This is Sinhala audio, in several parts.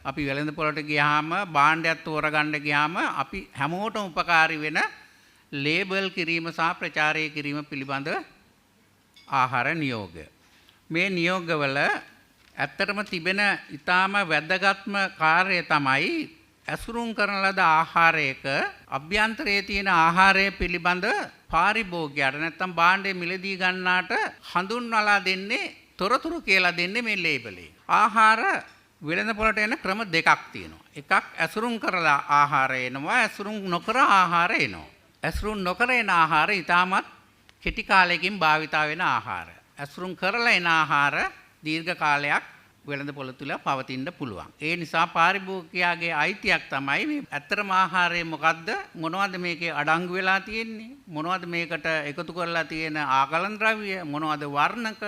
අපි වෙළඳ පොළට ගියාම භාණ්ඩයක් තෝරගන්න ගියාම අපි හැමෝටම උපකාරී වෙන ලේබල් කිරීම සහ ප්‍රචාරය කිරීම පිළිබඳ ආහාර නියෝගය. මේ නියෝගවල ඇත්තටම තිබෙන ඊටාම වැදගත්ම කාර්යය තමයි ඇසුරුම් කරන ලද ආහාරයක අභ්‍යන්තරයේ තියෙන ආහාරය පිළිබඳ පාරිභෝගිකයාට නැත්තම් භාණ්ඩය මිලදී ගන්නාට හඳුන්වලා දෙන්නේ, තොරතුරු කියලා දෙන්නේ මේ ලේබලේ. ආහාර වෙළඳ පොළට එන ක්‍රම දෙකක් තියෙනවා. එකක් ඇසුරුම් කරලා ආහාර එනවා, ඇසුරුම් නොකර ආහාර එනවා. ඇසුරුම් නොකර එන ආහාර ඉතාමත් කෙටි කාලයකින් භාවිතා වෙන ආහාර. ඇසුරුම් කරලා එන ආහාර දීර්ඝ කාලයක් වෙළඳ පොළ තුල පවතින්න පුළුවන්. ඒ නිසා පාරිභෝගිකයාගේ අයිතියක් තමයි මේ ඇත්තටම ආහාරය මොකද්ද, මොනවද මේකේ අඩංගු වෙලා තියෙන්නේ, මොනවද මේකට එකතු කරලා තියෙන ආකලන ද්‍රව්‍ය, මොනවද වර්ණක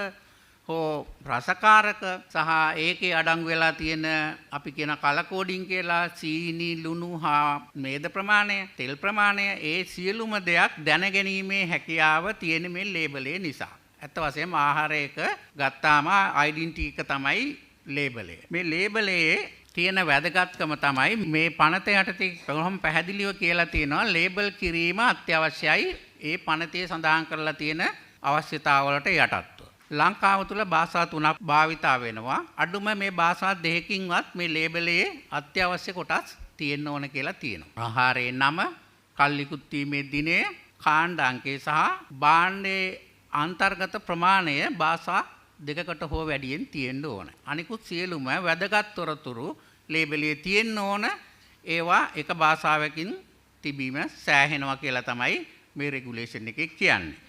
හෝ රසකාරක සහ ඒකේ අඩංගු වෙලා තියෙන අපි කියන කලර් කෝඩින් කියලා සීනි, ලුණු හා මේද ප්‍රමාණය, තෙල් ප්‍රමාණය, ඒ සියලුම දෙයක් දැනගැනීමේ හැකියාව තියෙන මේ ලේබලේ නිසා. ඇත්ත වශයෙන්ම ආහාරයක ගත්තාම අයිඩෙන්ටිටි එක තමයි ලේබලය. මේ ලේබලයේ තියෙන වැදගත්කම තමයි මේ පනත යටතේ කොහොම පැහැදිලිව කියලා තියෙනවා ලේබල් කිරීම අත්‍යවශ්‍යයි ඒ පනතේ සඳහන් කරලා තියෙන අවශ්‍යතාවලට යටත්ව. ලංකාව තුළ භාෂා තුනක් භාවිතා වෙනවා. අඩුම මේ භාෂා දෙකකින්වත් මේ ලේබලයේ අත්‍යවශ්‍ය කොටස් තියෙන්න ඕන කියලා තියෙනවා. ආහාරයේ නම, කල් ඉකුත් වීමේ දිනය, කාණ්ඩ අංකය සහ භාණ්ඩයේ අන්තර්ගත ප්‍රමාණය භාෂා දෙකකට හෝ වැඩියෙන් තියෙන්න ඕන. අනිකුත් සියලුම වැදගත් තොරතුරු ලේබලයේ තියෙන්න ඕන. ඒවා එක භාෂාවකින් තිබීම සෑහෙනවා කියලා තමයි මේ රෙගුලේෂන් එකේ කියන්නේ.